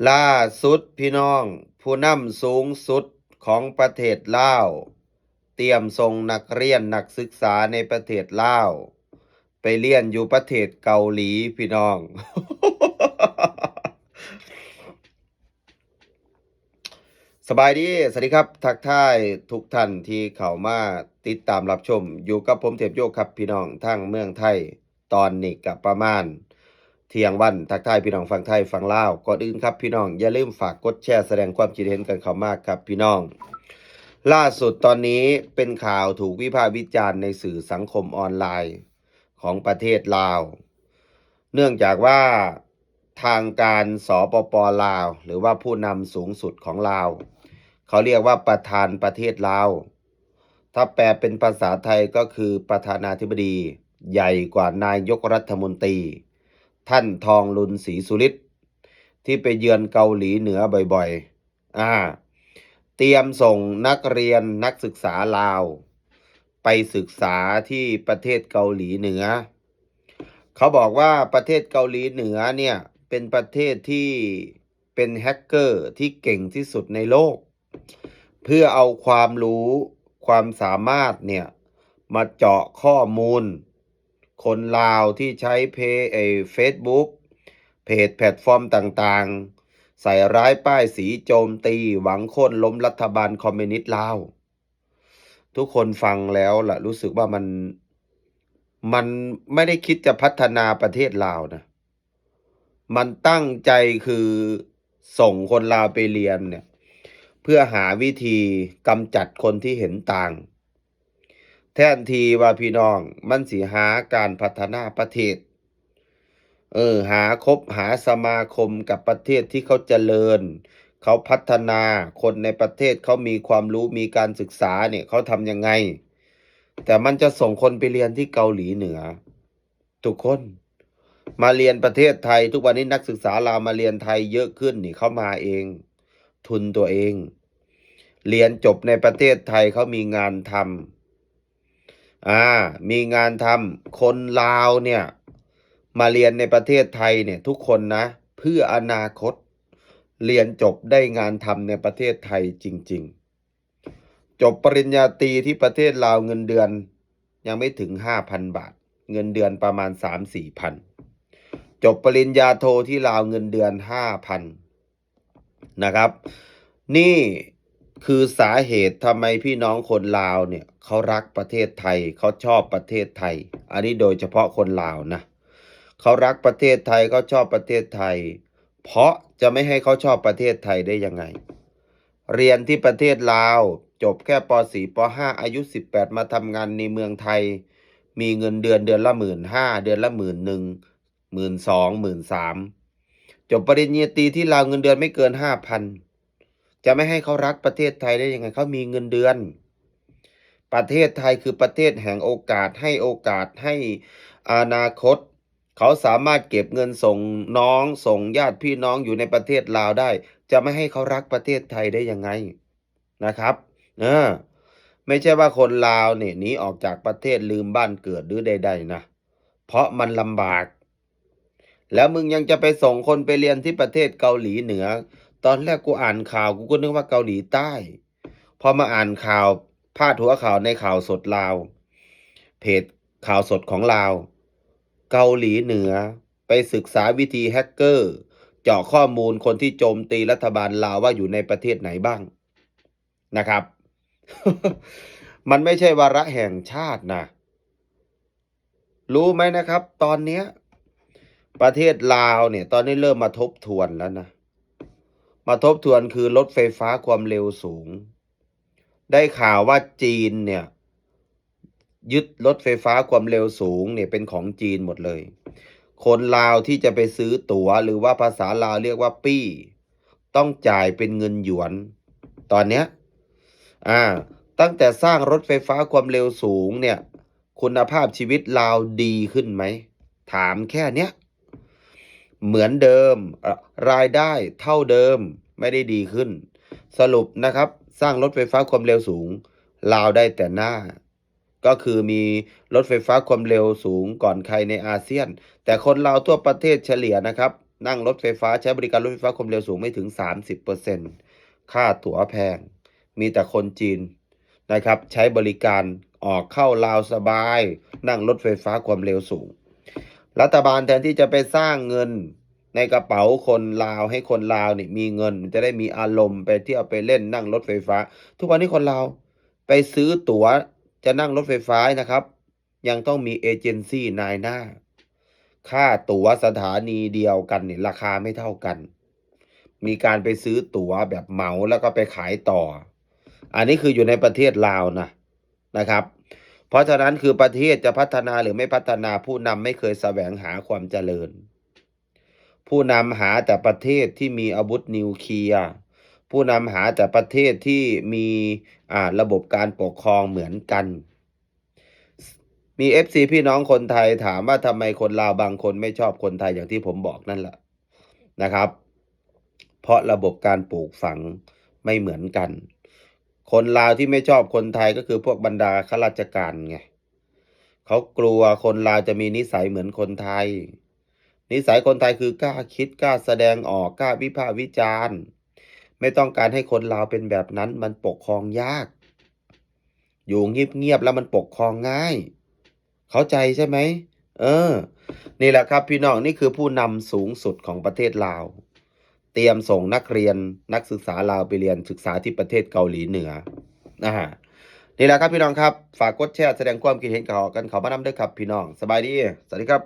ລ່າສຸດພີ່ນ້ອງ, ຜູ້ນຳສູງສຸດຂອງປະເທດລາວ ຕຽມສົ່ງນັກຮຽນນັກສຶກສາໃນປະເທດລາວ ໄປຮຽນຢູ່ປະເທດເກົາຫຼີພີ່ນ້ອງ. ສະບາຍດີ, ສະຫວັດດີຄັບ, ທັກທາຍທຸກທ່ານທີ່ເຂົ້າມາຕິດຕາມຮັບຊົມ. ຢູ່ກັບຜົມເທບໂຍຄັບພີ່ນ້ອງ, ທາງເມືອງໄທ. ຕອນນີ້ກະປະມານທ່ຽງວັນ, ທັກທາຍພີ່ນ້ອງຝັ່ງໄທຝັ່ງລາວ. ກ່ອນອື່ນຄັບພີ່ນ້ອງ, ຢ່າລືມຝາກກົດແຊ ສະແດງຄວາມຄິດເຫັນກັນເຂົ້າມາຄັບພີ່ນ້ອງ. ລ່າສຸດຕອນນີ້ເປັນຂ່າວຖືກວິພາກວິຈານໃນສື່ສັງຄົມອອນລາຍຂອງປະເທດລາວ, ເນື່ອງຈາກວ່າທາງການ ສປປ ລາວ ຫຼືວ່າຜູ້ນຳສູງສຸດຂອງລາວ, ເຂົາຮຽກວ່າປະທານປະເທດລາວ, ຖ້າແປເປັນພາສາໄທກໍຄືປະທານາທິບໍດີ ໃຫຍ່ກວ່ານາຍົກລັດຖະມົນຕີ, ທ່ານ ທອງລຸນ ສີສຸລິດ ທີ່ໄປເຢືອນເກົາຫຼີເໜືອບ່ອຍໆ, ອາ, ຕຽມສົ່ງນັກຮຽນນັກສຶກສາລາວໄປສຶກສາທີ່ປະເທດເກົາຫຼີເໜືອ. ເຂົາບອກວ່າປະເທດເກົາຫຼີເໜືອເນ່ຍ ເປັນປະເທດທີ່ເປັນແຮັກເກີທີ່ເກັ່ງທີ່ສຸດໃນໂລກ. ເພື່ອເອົາຄວາມຮູ້, ຄວາມສາມາດເນ່ຍ ມາເຈາະຂໍ້ມູນຄົນລາວທີ່ໃຊ້ເພ ເອີ ເຟສບຸກ, ເພຈແພລດຟອມຕ່າງໆ, ໃສ່ຮ້າຍປ້າຍສີໂຈມຕີ, ຫວັງໂຄ່ນລົ້ມລັດຖະບານຄອມມິວນິດລາວ. ທຸກຄົນຟັງແລ້ວລະ ຮູ້ສຶກວ່າມັນ, ມັນໄມ່ໄດ້ຄິດຈະພັດທະນາປະເທດລາວນະ. ມັນຕັ້ງໃຈຄືສົ່ງຄົນລາວໄປຮຽນເນ່ຍ ເພື່ອຫາວິທີກຳຈັດຄົນທີ່ເຫັນຕ່າງ, ແທນທີ່ວ່າພີ່ນ້ອງມັນຊິຫາການພັດທະນາປະເທດ, ເອີ, ຫາຄົບຫາສະມາຄົມກັບປະເທດທີ່ເຂົາຈະເລີນ, ເຂົາພັດທະນາ, ຄົນໃນປະເທດເຂົາມີຄວາມຮູ້, ມີການສຶກສາເນ່ຍ, ເຂົາທຳຍັງໄງ? ແຕ່ມັນຈະສົ່ງຄົນໄປຮຽນທີ່ເກົາຫຼີເໜືອ. ທຸກຄົນມາຮຽນປະເທດໄທ, ທຸກວັນນີ້ນັກສຶກສາລາວມາຮຽນໄທເຍອະຂຶ້ນນີ້ ເຂົາມາເອງ, ທຶນຕົວເອງ, ຮຽນຈົບໃນປະເທດໄທ ເຂົາມີງານທຳ, ອາ, ມີງານທຳ. ຄົນລາວເນ່ຍ ມາຮຽນໃນປະເທດໄທເນ່ຍ ທຸກຄົນນະ ເພື່ອອະນາຄົດ, ຮຽນຈົບໄດ້ງານທຳໃນປະເທດໄທຈິງໆ. ຈົບປະລິນຍາຕີທີ່ປະເທດລາວ ເງິນເດືອນຍັງໄມ່ເຖິງຫ້າພັນບາດ, ເງິນເດືອນປະມານສາມສີ່ພັນ. ຈົບປະລິນຍາໂທທີ່ລາວ ເງິນເດືອນຫ້າພັນນະຄັບ. ນີ້ຄືສາເຫດທຳໄມພີ່ນ້ອງຄົນລາວເນ່ຍ ເຂົາຮັກປະເທດໄທ, ເຂົາຊອບປະເທດໄທ. ອັນນີ້ໂດຍສະເພາະຄົນລາວນະ, ເຂົາຮັກປະເທດໄທ, ເຂົາຊອບປະເທດໄທ. ເພາະຈະໄມ່ໃຫ້ເຂົາຊອບປະເທດໄທໄດ້ຍັງໄງ? ຮຽນທີ່ປະເທດລາວ ຈົບແຄ່ ປໍສີ່ ປໍຫ້າ ອາຍຸສິບແປດ ມາທຳງານໃນເມືອງໄທ, ມີເງິນເດືອນເດືອນລະໝື່ນຫ້າ, ເດືອນລະໝື່ນໜຶ່ງ, ໝື່ນສອງ, ໝື່ນສາມ. ຈົບປະລິນຍາຕີທີ່ລາວ ເງິນເດືອນໄມ່ເກີນຫ້າພັນ. ຈະໄມ່ໃຫ້ເຂົາຮັກປະເທດໄທໄດ້ຍັງໄງ? ເຂົາມີເງິນເດືອນ. ປະເທດໄທຄືປະເທດແຫ່ງໂອກາດ, ໃຫ້ໂອກາດ, ໃຫ້ອະນາຄົດ. ເຂົາສາມາດເກັບເງິນສົ່ງນ້ອງ, ສົ່ງຍາດພີ່ນ້ອງຢູ່ໃນປະເທດລາວໄດ້, ຈະໄມ່ໃຫ້ເຂົາຮັກປະເທດໄທໄດ້ຍັງໄງນະຄັບ? ເອີ, ໄມ່ໃຊ່ວ່າຄົນລາວນີ້ໜີອອກຈາກປະເທດ, ລືມບ້ານເກີດຫຼືໃດໆນະ, ເພາະມັນລຳບາກ. ແລ້ວມຶງຍັງຈະໄປສົ່ງຄົນໄປຮຽນທີ່ປະເທດເກົາຫຼີເໜືອ. ຕອນແລກກູອ່ານຂ່າວ, ກູກໍນຶກວ່າເກົາຫຼີໃຕ້. ພໍມາອ່ານຂ່າວ, ພາດຫົວຂ່າວໃນຂ່າວສົດລາວ, ເພຈຂ່າວສົດຂອງລາວ, ເກົາຫຼີເໜືອໄປສຶກສາວິທີແຮັກເກີ ເຈາະຂໍ້ມູນຄົນທີ່ໂຈມຕີລັດຖະບານລາວວ່າຢູ່ໃນປະເທດໄຫນບ້າງນະຄັບ. ມັນໄມ່ໃຊ່ວາລະແຫ່ງຊາດນະ. ຮູ້ໄໝນະຄັບ, ຕອນເນີ້ຍປະເທດລາວເນີ້ຍ ຕອນນີ້ເລີ່ມມາທົບທວນແລ້ວນະ, ມາທົບທວນຄືລົດໄຟຟ້າຄວາມເລັວສູງ. ໄດ້ຂ່າວວ່າຈີນເນີ້ຍຍຶດລົດໄຟຟ້າຄວາມເລັວສູງເນີ້ຍ ເປັນຂອງຈີນໝົດເລີຍ. ຄົນລາວທີ່ຈະໄປຊື້ຕົ໋ວ ຫຼືວ່າພາສາລາວຮຽກວ່າປີ້ ຕ້ອງຈ່າຍເປັນເງິນຢວນ. ຕອນເນີ້ຍ ອາ, ຕັ້ງແຕ່ສ້າງລົດໄຟຟ້າຄວາມເລັວສູງເນີ້ຍ ຄຸນນະພາບຊີວິດລາວດີຂຶ້ນໄໝ? ຖາມແຄ່ເນີ້ຍ. ເໝືອນເດີມ, ເອີ, ລາຍໄດ້ເທົ່າເດີມ, ໄມ່ໄດ້ດີຂຶ້ນ. ສະຫຼຸບນະຄັບ, ສ້າງລົດໄຟຟ້າຄວາມເລັວສູງ, ລາວໄດ້ແຕ່ໜ້າ. ກໍຄືມີລົດໄຟຟ້າຄວາມເລັວສູງກ່ອນໃຄໃນອາຊຽນ, ແຕ່ຄົນລາວທົ່ວປະເທດສະເລ່ຍນະຄັບ, ນັ່ງລົດໄຟຟ້າ ໃຊ້ບໍລິການລົດໄຟຟ້າຄວາມເລັວສູງໄມ່ເຖິງສາມສິບເປີເຊັນ ຄ່າตั๋ວແພງ ມີແຕ່ຄົນຈີນ นะครับ ໃຊ້ບໍລິການ ອອກເຂົ້າລາວສະບາຍ ນັ່ງລົດໄຟຟ້າຄວາມເລັວສູງ. ລັດຖະບານແທນທີ່ຈະໄປສ້າງເງິນໃນກະເປົາຄົນລາວ ໃຫ້ຄົນລາວນີ້ມີເງິນ ຈະໄດ້ມີອາລົມໄປທ່ຽວໄປຫຼິ້ນ ນັ່ງລົດໄຟຟ້າ. ທຸກວັນນີ້ຄົນລາວໄປຊື້ตั๋ວຈະນັ່ງລົດໄຟຟ້ານະຄັບ ຍັງຕ້ອງມີເອເຈັນຊີນາຍໜ້າ ຄ່າตั๋ວສະຖານີດຽວກັນນີ້ລາຄາໄມ່ເທົ່າກັນ ມີການໄປຊື້ຕົ໋ວແບບເໝົາ ແລ້ວກໍໄປຂາຍຕໍ່. ອັນນີ້ຄືຢູ່ໃນປະເທດລາວນະ ນະຄັບ. ເພາະສະນັ້ນຄືປະເທດຈະພັດທະນາ ຫຼື ໄມ່ພັດທະນາ ຜູ້ນຳໄມ່ເຄີຍສະແຫວງຫາຄວາມຈະເລີນ. ຜູ້ນຳຫາແຕ່ປະເທດທີ່ມີອາວຸດນິວເຄຍ, ຜູ້ນຳຫາແຕ່ປະເທດທີ່ມີ ອ່າ ລະບົບການປົກຄອງເໝືອນກັນ. ມີເອັຟຊີພີ່ນ້ອງຄົນໄທຖາມວ່າ ທຳໄມຄົນລາວບາງຄົນໄມ່ຊອບຄົນໄທ ຢ່າງທີ່ຜົມບອກນັ້ນລະນະຄັບ ເພາະລະບົບການປູກຝັງໄມ່ເໝືອນກັນ. ຄົນລາວທີ່ໄມ່ຊອບຄົນໄທ ກໍຄືພວກບັນດາຂ້າລາຊະການໄງ ເຂົາກົວຄົນລາວຈະມີນິໄສເໝືອນຄົນໄທ. ນິໄສຄົນໄທຄືກ້າຄິດ ກ້າສະແດງອອກ ກ້າວິພາກວິຈານ. ໄມ່ຕ້ອງການໃຫ້ຄົນລາວເປັນແບບນັ້ນ ມັນປົກຄອງຍາກ. ຢູ່ງຽບໆ ແລ້ວມັນປົກຄອງງ່າຍ. ເຂົ້າໃຈໃຊ່ໄໝ? ເອີ ນີ້ແຫຼະຄັບພີ່ນ້ອງ ນີ້ຄືຜູ້ນຳສູງສຸດຂອງປະເທດລາວ ຕຽມສົ່ງນັກຮຽນ ນັກສຶກສາລາວໄປຮຽນສຶກສາທີ່ປະເທດເກົາຫຼີເໜືອ. ອາ ນີ້ແຫຼະຄັບພີ່ນ້ອງຄັບ ຝາກກົດແຊ ສະແດງຄວາມຄິດເຫັນກັນເຂົ້າມານຳເດີຄັບພີ່ນ້ອງ. ສະບາຍດີ ສະຫວັດດີຄັບ.